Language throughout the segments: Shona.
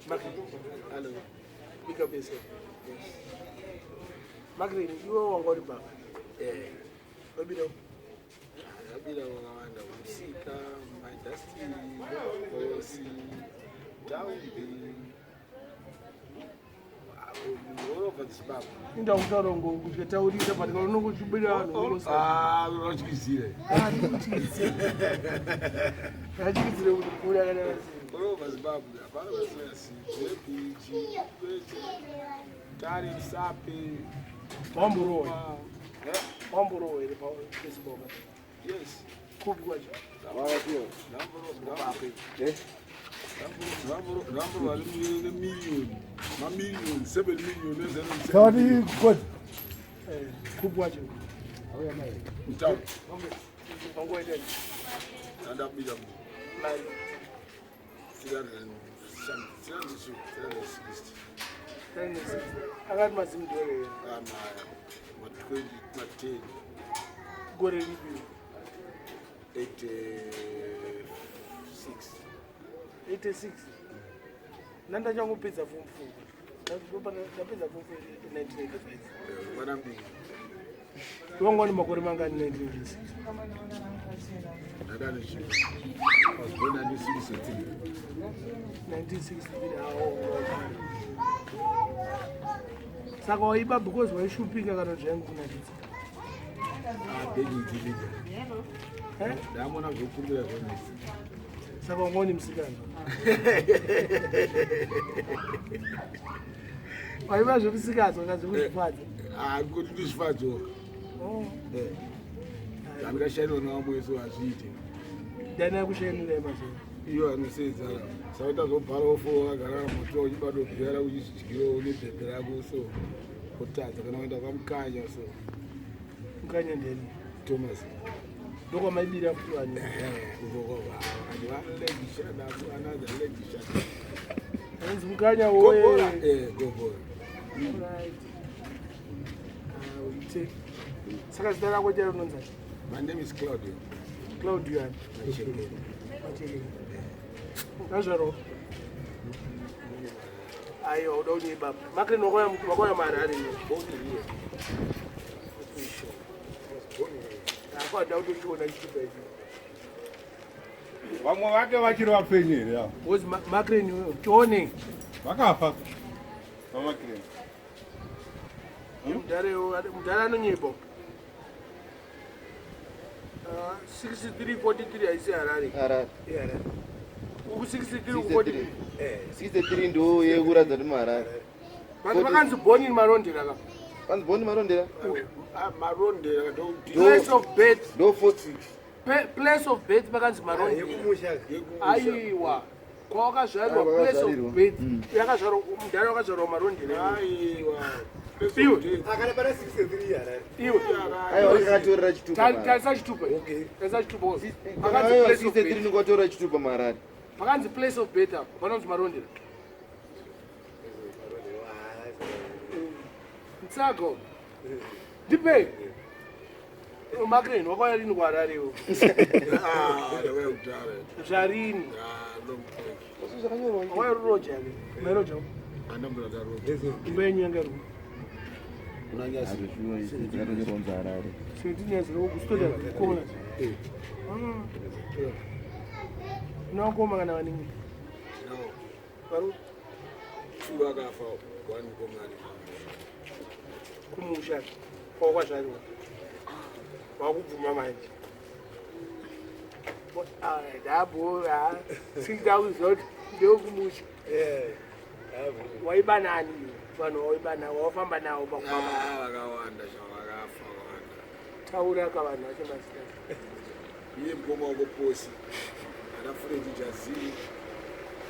Hello. Pick up yourself. Yes. Margaret, iwe wanga uri baba. Eh. Wabira. Wabira wakawanda musika, maindastri, hosi, taundi. All over Zimbabwe. Inda kutaura ngo kuti taurisa but kana unokuchibira vanhu. Ah, unotyizire. Ah, ndikutyizire. Ndatyizire kuti kura kana. All over Zimbabwe. Hapana pasina si. Chi, Tare, Sape. Wamborowa. Wamborowa here pa Facebook. Yes. Kupi kwacho? Kupi kwacho? Wangoita Ndabira mari. 360. Akati mazimudhore here? Ma 20, ma 10. Gore ripi? 86. 86. Nandachangopedza form 4. Ndapedza form 4 1985. Mwana mbili. Wanga une makore mangani 1986? Ndadane chii? I was born 1963. 1963 awo. Saka waiba because waishupika kana kuti zvainge kunakidza? Ah, begging deliver. Eh? Ndamona zvokumbira zvonetsa. Saka wanga une musikana. Waiba zvemusikana kana zvekuzvifadza. Ah, kuti ndizvifadzewo. Oh. Eh. Ndakashainwa nevamwe so hazviite. Dani akushainirai mazuva. Iyo anosedza. Saka tazobharawo fo wakagara moto uchibata bhera uchidyirawo nebhebhe rako so kutadza kana kuenda kwamukanya so Mukanya ndeni. Thomas. Ndokwamaibira futi vanhu. Anonzi Mukanya woye. Right. Ah, uite. Saka zita rako chero rinonzi ani? My name is Claudio. Claudio ani? Machekere. Machekere. Ngazvaro. Aiwa, uda kunyeba. Makrini wakauya maHarare iwe. Born here. Akwada kutochiona chitupa ichi. Vamwe vake vachiri vapenyu here ava? Because Makrini uyo, tione. Vakafa vaMakireni. Mudhara mudhara anonyeba. 6343 haisi Harare. Harare. Harare. Uku 63 uku 43. 63 ndo yekuratidza kuti muHarare. Vanhu vakanzi born in Marondera ka. Vanzi born Marondera? Marondera ndo Place of birth. Ndo 46. Place of birth vakanzi Marondera. Aiwa. Kwawakazvarirwa place of birth. Yakazvarwa mudhara wakazvarwa Marondera. Aiwa. Iwe. Akana 63 Harare. Iwe. Aiwa akatorera chitupa. Tarisa chitupa. Okay. Tarisa chitupa. Pakanzi Aiwa place of 63 birth. ndingotora chitupa muHarare. Pakanzi place of birth apo panonzi Marondera. Mtsago. Ndipe. Makrini wakauya rini kuHarare iwe? Ah, ndakauya kudhara. Zvarini? Ah, long time. Wakauya ruroja ke? Mairoja. Andambura ndaroja. Imba yenyu yanga iri. Kuna Nyasi. Zvakatonyorwa Harare. Sindinyasi kustoda kona. Unakoma kana vaningi? No. Varu Two vakafa one komari. kumusha kwakwazvariwa. Wakubvuma manje. Ndabhora. Sindakuziva kuti ndewekumusha. Eh. Waiba nani iwe? Vanhu waiba navo wafamba navo pakufamba. Ah, vakawanda zvavakafa vakawanda. Taura ka vanhu vacho mazita. Iye mukoma wako Posi. Ana Freddy Jaziri.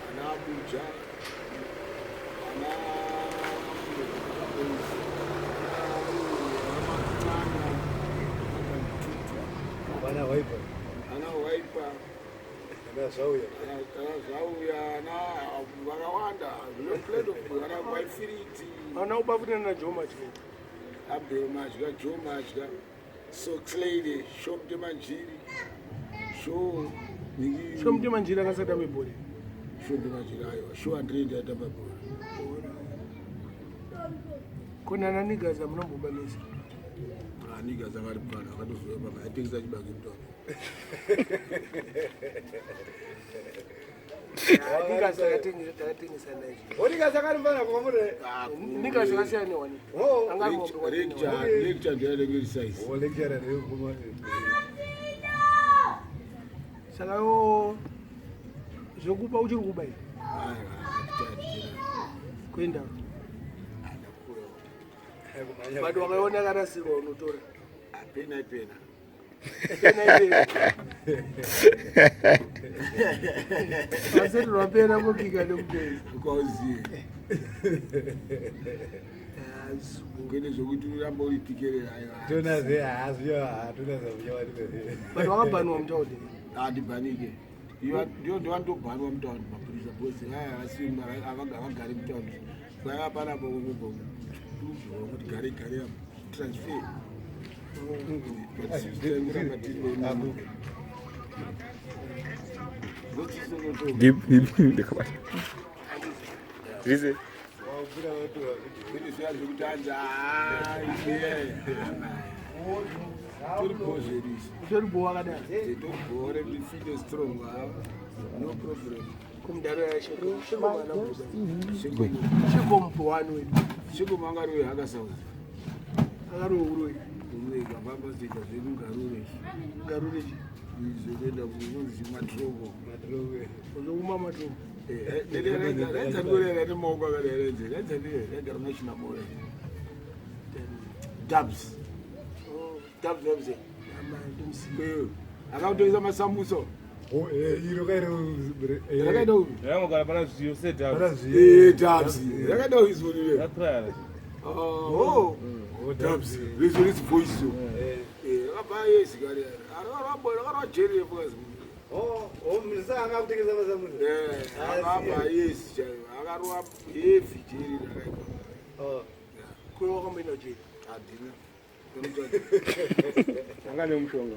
Ana Abuja. Ana Vana waipa. Ana Waipa. Ana zvauya. Ana Zvauya, ana vakawanda. Plenty of ana Waifiriti. Hauna kubafutina naJoe Madya. Abel Madya, Joe Madya, Socks Lady, Shomte Manjiri, Show, Shomte Manjiri akasati ave bhora. Sho ndimachira aiwa shuwa ndiri ndaitamba bhora. Kona nanigaza munombobamisa? Anigas akari pano akatozouya papa aitengesa chibage mutauni. Nigas takatengesa naizvo. Onigas akari mfana kwamuri. Nigas akasiyana newani. Oh. Anga ari muhombe kwatine. Lecture ndiyainenge iri size. Oh, lecturer ndeyekuma. Saka yo zvekuba uchiri kuba here? Aiwa, hatichatichira. Kuenda. Andakura. But wakaiona yakarasirwa unotora? Pena ipena. Pena ipena. Vasetirwa pena mokika nekupeza. Ukauziye kwete zvokuti uramba uri pikerera, aiwa. Tonaze haziyo hatonaze kuchawani. But wakabhanwa mutaundi? Handibhanike, ndiyo ndivanotobhanwa mutaundi mapurisa because aya havagari mutaundi. Vaiva panapo kuti gare gare apo transfer, but isusu taingoramba tiri veimomo. Ndakabata. Zvise. Kwete zviya zvekuti hanzi tori bho zvedu izvi. Utori bho wakadaro? Tori bho refit strong, no problem. Kumudaro yasheko sheko wani wedu. Sheko mangari weHaka South. Akariwo uroi? Uroi kafamba zoita zvedu ngarure. Garure chi? Zvekuenda kunonzi matroko. Uzouma matombo. Raidza nemaoko akadai, raidza raigara nachinamore Dubs. Dubs webse akautoisa masamuso. Iro kairo. Rakaita upi? Rakangogara pana zviyo sedubs. Dubs rakaita izvonire. Ratraya. Oh, Dubs rizo risi voice so rakabva yezikari rakarwa jeri refukazi. Oh, oh, misa anga kutengesa masamusa. Akabva yesi chaiyo, akarwa heavy jeri rakaipa. Oh. Kuyo wakamboenda kujeri? Handina. Anga nemushonga.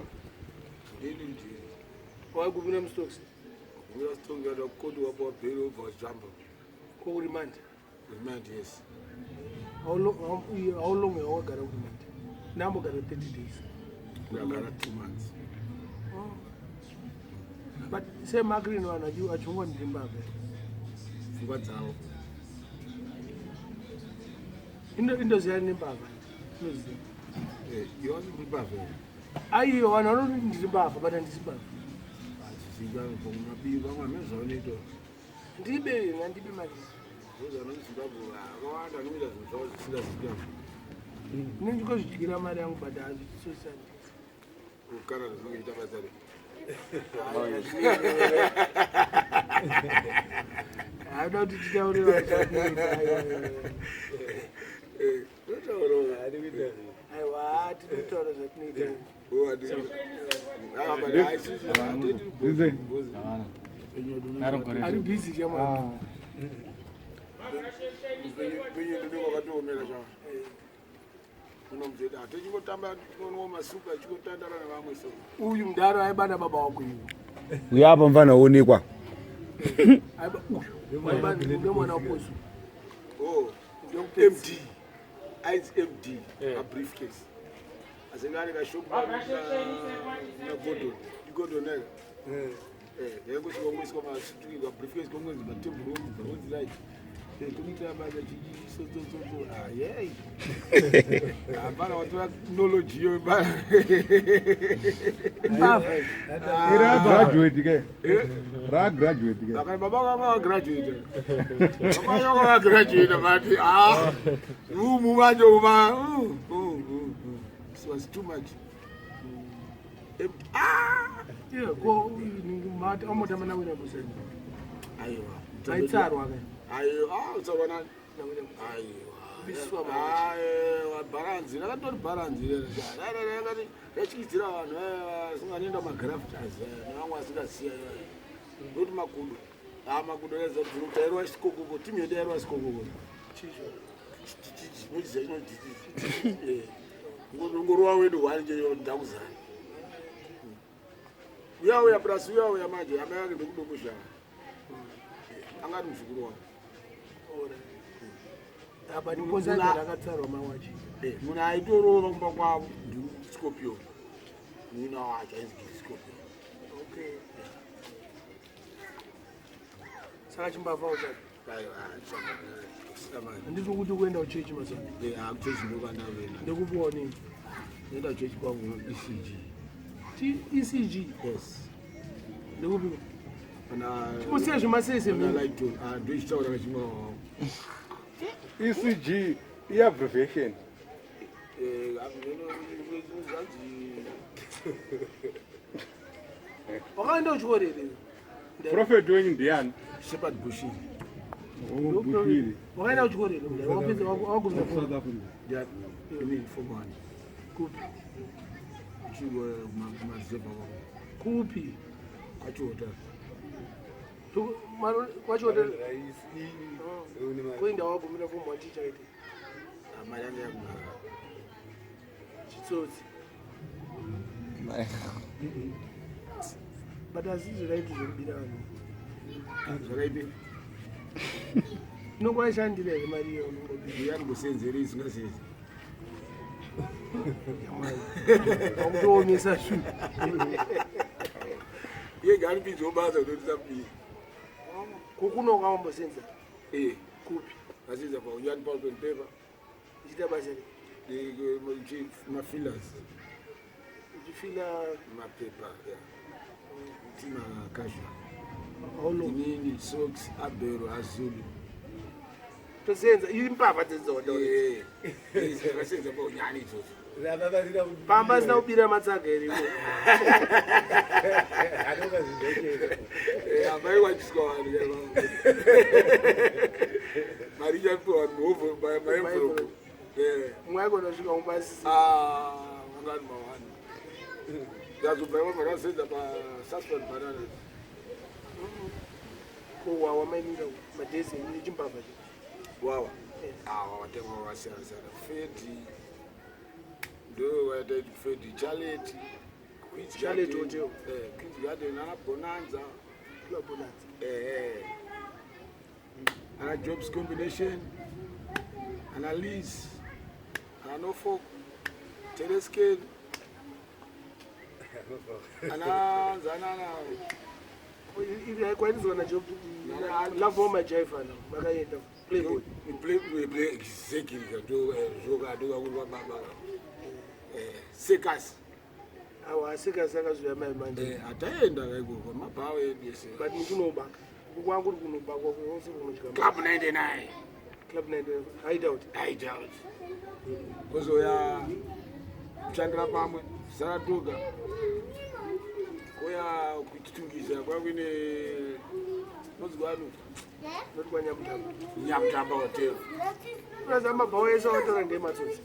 Ndini njeri. Waigumira mustokisi? Kumira stongi koti wapo wabheri wobva wajamba. Kokurimandi? Remand, yes. How long yawagara kurimandi? Ndambogara 30 days. Ndagara 2 months. But semakrini vanhu achingwa ndiri mbavha. Pfungwa dzavo. Indoziya nembavha, inoziya. Iwasi kuri mbavha here? Aiyo, vanhu vanoti ndiri mbavha, but handisi mbavha. Achizikanwa pamwe vamwe hamene zvavanoita. Ndibe, handibe mari. Ozana muZimbabwe akawanda anoita zvinhu zvavo zvisingazikanwa. Ndinenge mari yangu, but hazvisosandi. Kucanada zvinenge ichiita basa rei? Haida kuti titaure vanhu zvatinoita. Totaurawo. Aiwa, tiri kutaura zvatinoita. Zvize. Ari busy chamwana. Penye ndine kwakatoomera chava unomuzoita tichingotamba tinonwa masuka tichingotandara nevamwe so. Uyu mudhara aibana baba wako iwe. Uyo apa mufana onekwa. Uyu ndomwana waposo. Oh, MD ainzi MD mabriefcase azinge ane kashopu naGordon, iGordon eka yaingosvika masituki kabriefcase kongonzi matebhuru onzi right tokuitira basa chichisotsotsoto ayei hapana watora knowledge iyo. Mbavha. Ira graduate ke. Ra graduate ke. Akati baba vanga vagraduate, baba vanga vagraduate, but ah, umu manje uma it was too much. Ah. Ko amotamba nawina kuseni? Aiwa. Aitsarwa ka? Aiwa, ah, utsarwa nani? Nawina. Aiwa. Biswa mawachi. Aiwa, bharanzi rakatori bharanzi rakati rachyidzira vanhu vasinganoenda magrafters nevamwe vasingaziya ndoti makudo a makudo tairwa sikokoko, timu yedu yairwa sikokoko. Chinochiziva chinodhidhii ngorova wedu hwani cheyo ndakuzana uya uya purasi uya uya manje amai vake ndokudomushava. Angati muzukuru wangu. Apa ndikozana rakatsarwa mawachi. Munhu aitorova kumba kwavo ndiscorpion. Muina wacho ainzi Scorpion. Okay. Saka chimbavha uchati. Handiti kuti kuenda kuchechi mazuva. Kuchechi ndokwandakuenda. Ndekupiwa nini? Ndoenda kuchechi kwangu ECG. ECG? Yes. Ndekupiwa. Pana Chimusiye zvemasese pana mimi. Lighton. Ah, ndochitaura kachimwa wangu. ECG i-abbreviation. Zvanzi Wakaenda kuchikoro here? Prophet wenyu ndiani? Shepherd Bushiri. Oh, Bushiri. Wakaenda kuchikoro here? Wakapedza wagumza South Africa. Ndiani? Inini form one. Kupi? Chigwa kumazebha kwako. Kupi? Kwachiota. Kwachiota. Kuenda wagumira form one chichaite. Mari yangu yakunaka. Chitsotsi. But hazvizvo raiti zvekubira vanhu. Zvakaipe. Unongovaishandira here mari iyo unongobira? Yangosenzerii isingasenzi. Wakutoomesa shu. Yega anopinzawo basa kutotisa mbiri. Kukuno kwawambosenza Eh, kupi? asenza pa Union Pulp and Paper. Uchiita basa rei? Mafillers, Uchifila mapepa, yeah. Tima casual. how long? Inini, socks, abero, azulu. Tosenza imbavha dzedzodo. Eh, zvakasenza pa Unyani idzodzo. Pamba sina kubira matsaga here ipo. Eh, hamaiwaniswa vanhu. Mari ichapiwa vanhu maenvelope. Eh. Mumwe aigona kusvika kumba asisi. Ah, vangani mawani. Ndazobva ipapo ndakasenza pa Suspend Bananas. Kowawa maininga madhezi echimbavha che. Wawa. Eh. Awa watenga wakasiyana siyana. Fedi. Ndo wataiti Fedi Charlotte. Queen's Charlotte Garden. Hotel. Eh, Queen's Garden ana Bonanza. Club Bonanza. Eh. Ana Jobs Combination. Ana Liz. Ana Norfolk. Telescan. Ana Zanana. Kwainzwa na job love all my jive ana makaenda playboy. Play exactly ndo zvoka ndo vakuru vababa. Eh, circus. Awa asika saka mai manje. Eh, ataenda kaikoko mabhawa edu ese. But mukunobaka. Kwangu kuri kunobakwa kwose kunodya. Club 99. Club 99 hideout. Hideout. Kozouya kushandira pamwe Saratoga. Koya kuchitungisa kwa kuine nonzi kwani? Noti kwaNyamutamba. Nyamutamba Hotel. Unoziva mabhawa ese awatora ndeematsotsi.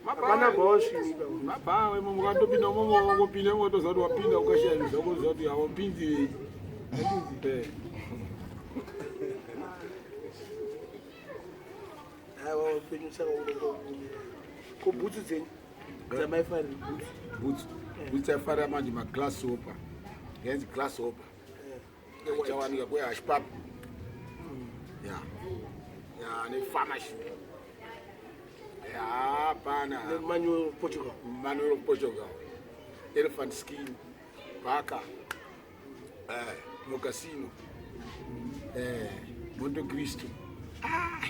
Hapana bhawa svini ipapo. Mabhawa imomo ukatopinda imomo wangopinda imomo wotoziva kuti wapinda ukashaya zvako unoziva kuti hawapinzi. Eh. Aiwa upenyu saka unongomira. Ko bhutsu dzenyu dzamaifarira bhutsu. Boots. Boots aifarira manje maglass hopper. Yainzi glass hopper. Ichawanika kuya hashpapi. Ya. Ya nefarmacy. Ya hapana. Manuel Portugal. Manuel Portugal. Elephant skin. Baka. Eh, Mocasino. Eh, Monte Cristo. Ah,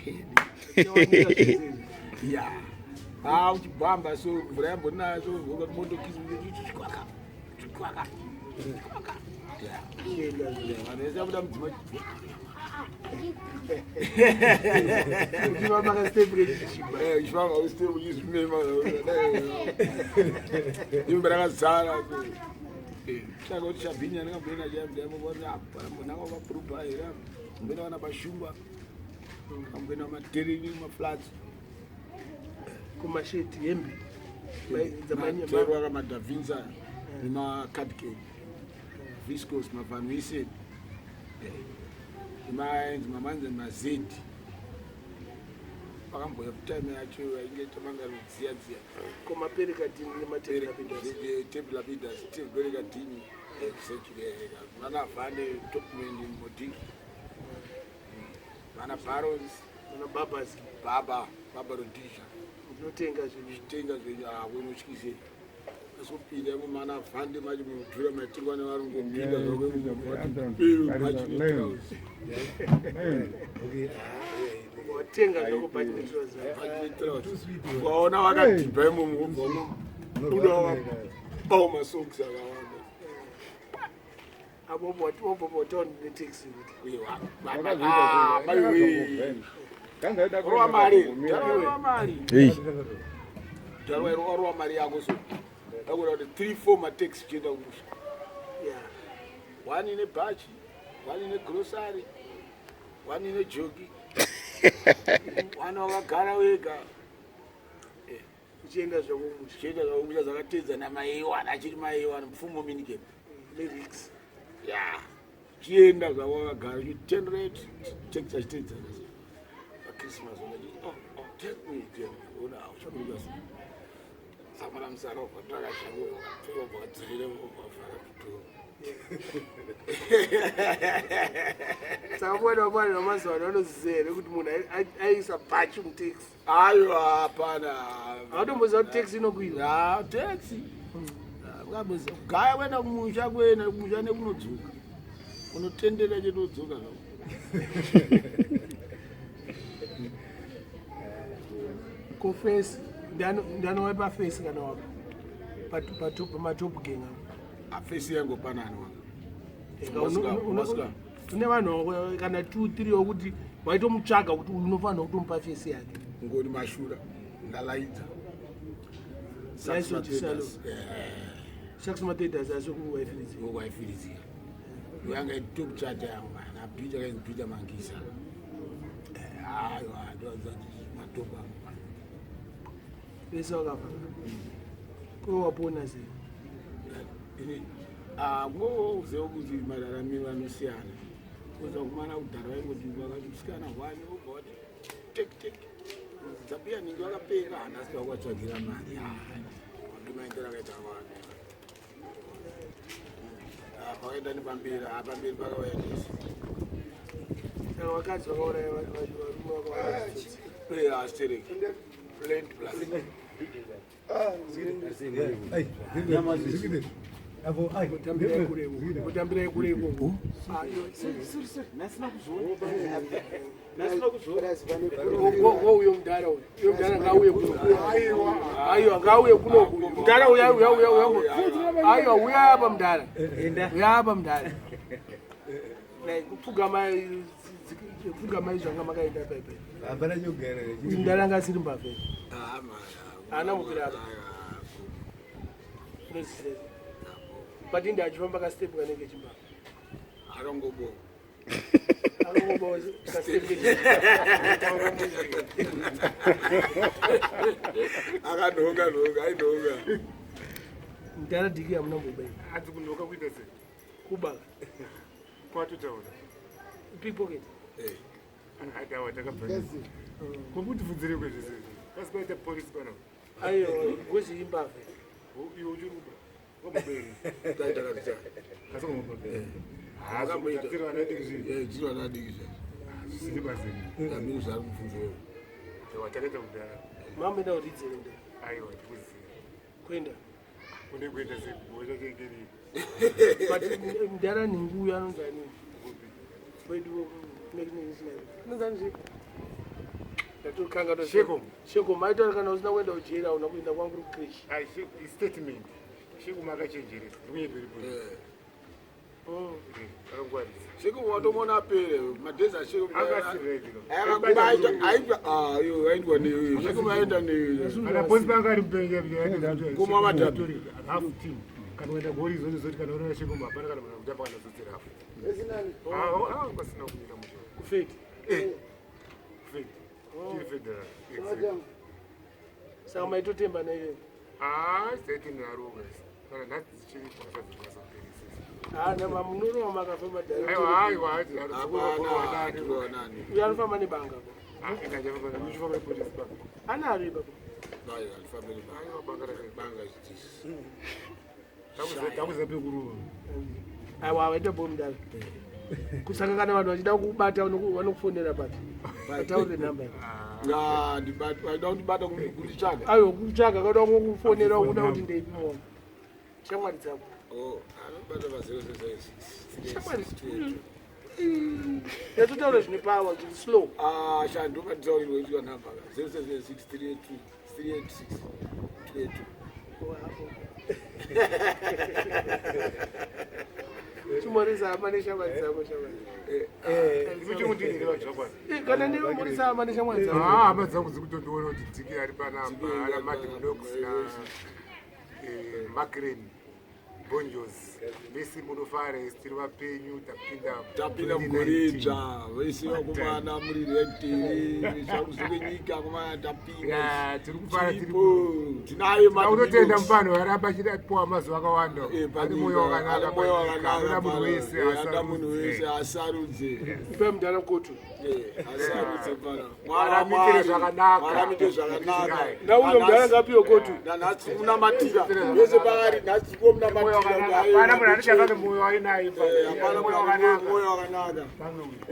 ya. Ah, uchibamba so mvura yambonaya so Monte Cristo chikwaka. Chikwaka. Chikwaka. Ya. Vanhu vese vabuda mudzimba. Uchifamba kastep kechichiba. Eh, uchifamba ustep uchizvimema. Imba rakazara. Saka kuti Shabhinya ndingamboenda chaimbonanga vapurupa here mboenda vana Bashumba amboenda matereni maflats Kumasheti hembe. matero akamadhavinza nemacadcan viscos mavanwisen nemaenzi mamanzi mazedi vakamboya time yacho yainge tamanga dziya dziya. Komaperekadini nemateplapidas. Teplapidas teperekadini exactly vana vhane topman modiki. Mana Barons. Mana Babas. Baba, Baba Rhodesia. Unotenga zvinhu. Tenga zvenyu unotyise. Asopinda imo mana vhande macho munodhura maitengwa nevarungu pinda Watenga zvako bhachi netrousers. Waona vakadhibha imomo wobva unobuda wapawo masocks akawanda. Apo wobva wataona netaxi kuti. Rova mari, rova mari. Hey. Rova mari yako so. Ndakuona kuti 3 4 mataxi kuenda kumusha. Yeah. One ine bhachi, one ine grocery, one ine joki. One wakagara wega. Uchienda zvako kumusha. Chienda zvako kumusha zvakateedzana maiwana achiri maiwana mupfumo minicab. Lyrics. Yeah. Chienda zvako wakagara chitenderera taxi achiteedzana. PaChristmas unoti oh oh take me dear. Una uchaburuka so. Samara musara wakatora shangu wakapfeka wakadzorera wakavhara kudhoo. Saka mwana wamwana wamazuva ano anoziva here kuti munhu aiisa bhachi mutaxi? Aiwa hapana. Hautomboziva kuti taxi inokwira. Ah, taxi. Gaya kuenda kumusha kuenda kumusha nekunodzoka. Unotendera chete wodzoka zvako. Ko face ndani waipa face kana wapa pamatop gang apo. Afesi yangu panani wanga. Eka, une vanhu kana 2 3 wekuti waitomutsvaga kuti uyu unofanira kutomupa face yake. Ngoni mashura ndalaidza. Laiso Chisalo. Sharks Matedas asi kuwaifiridzira. Waifiridzira. Yanga top chat yangu na Peter kainzi Peter Mangisa. Aiwa ndoza matopa. Vese vakafa. Ko wapona sei? Ini ngoziva kuti mararamiro anosiyana. Kuza kumana kudhara vaingoti vakati musikana hwani wobva wati tek tek. Dzabuya ningi vakapera hana asi vakuvatsvagira mari. Ndimaendera akaita wani. Pakaenda nepamberi, pamberi pakauya nesi. Saka vakadzi vakauraya varume vakauraya tsotsi. Astereki. Plant plus. Kutambirai kure ikoko. Uyo mudhara uyu. Uyo mudhara ngauye kuno. Aiwa ngauye kuno. Mudhara uya uya uya uya. Aiwa uya apa mudhara. Uya apa mudhara. Like kupfugamai zvanga makaita paipai. Hapana chekugara. Uyu mudhara anga asiri mbavha. Haana mupira apa. Unoziva. But inde achifamba kastep kanenge chimbavha. Arongobo. Arongobo kastep kechimbavha. Akanhonga nhonga ainhonga. Mudhara dhiki hamuna mbobai. Hanzi kunhoka kuita sei? Kuba. Kwatotaura. Pickpocket. Adawa takabva. Kokuti bvunzire kwezvese. Kasi paita polisi pano. Aiwa, ngozi imbavha. Iwe uchiri kuba. Wamubere. Taita kabisa. Kasi kumubere. Akamboita. Tiri vana diki zvinhu. Tiri vana diki zvinhu. Zvisiri basa. Amini zvaari kubvunza wewe. Watakaita kudhara. Mamboenda kuridzira mudhara. Aiwa, ndikuziva. Kuenda. Kune kuenda sei? Kuenda kengeri. But mudhara nhingi uyu anonzi ani? Wedu anonzi ani? Sheko. Sheko maita kana usina kuenda kujeri hauna kuenda kwangu kuri kucreche. Ai, statement. Sheko makachenjeresa. Ndikunyeperi po. Akangwarisa. Sheko watomona apere madhezi asheko. Akasireti. Aitwa neyo. Sheko aenda neyo. Kana polisi panga ari mupenyu. Kuma matapi. Half team. Kana kuenda gori zoti kana unoona Sheko hapana kana munhu kutamba kana tsotsi rafu. Ah, pasina kumira musho. Kufeti. Kufeti. Tiri federal. Exactly. Saka maitotemba naiye. Ah, seti naro guys. Kana nhasi dzichiri kwasadzikasa kuperisisa. Ah, nama munorova makafamba dhara. Aiwa, aiwa, Hapana, tiri Uyu anofamba nebanga po. Ah, ina uchifamba nepolisi banga. Anaro ipapo. Aiwa, alifambi nebanga. Aiwa, banga rakaita. Banga chitisi. Takuza pekurova. Aiwa, waita bho mudhara. Kusaka kana vanhu vachida kubata vanokufonera papi? Vataure namba yako. Ah, ndibata, vaida kundibata kunditsvaga. Aiwa, kutsvaga kada kufonera kuda kuti ndeipi mona. Shamwari dzako. Oh, anobata pa 066 Shamwari. Yatotaura zvine power, zviri slow. Ah, sha ndopanditaurirwa ichiwa namba ka. 076 382 386 282. Chimorisa hama neshamwari dzako shamwari. Ichikundinire zvakwani. Eh, kana ndiwe morisa hama neshamwari dzako. Ah, hama dzangu dzikutondiona kuti Dziki ari panapa, ana Madam Knox na Macren Bonjos. Vese munofara, isu tiri vapenyu, tapinda Tapinda 2019. mugore idzva, vese vakomana muri redhiri, zvakuzuke nyika komana tapinda. Ya, tiri kufara, tiri Tiripo, tinaye Madam Unotenda Knox. mupano aramba achida mazuva akawanda. Eh, Ane moyo panyika, wakanaka ane moyo panyika, wakanaka anoda munhu pano. wese Eh, anoda munhu wese asarudze. asarudze. Ipe mudhara kotu. Eh, asarudze pano. Mwari amuitire zvakanaka. Mwari amuitire zvakanaka. Nauyo mudhara ngapiwe kotu. Nanhasi munamatira vese paari nhasi ko Moyo munamatira. wakanaka. Hapana munhu anoshanda nemoyo wainaye. Hapana Moyo munhu ane wakanaka. moyo wakanaka.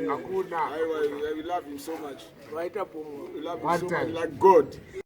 Hakuna. Aiwa, we love him so much. Vaita pomwa. We love him One so much time. like God.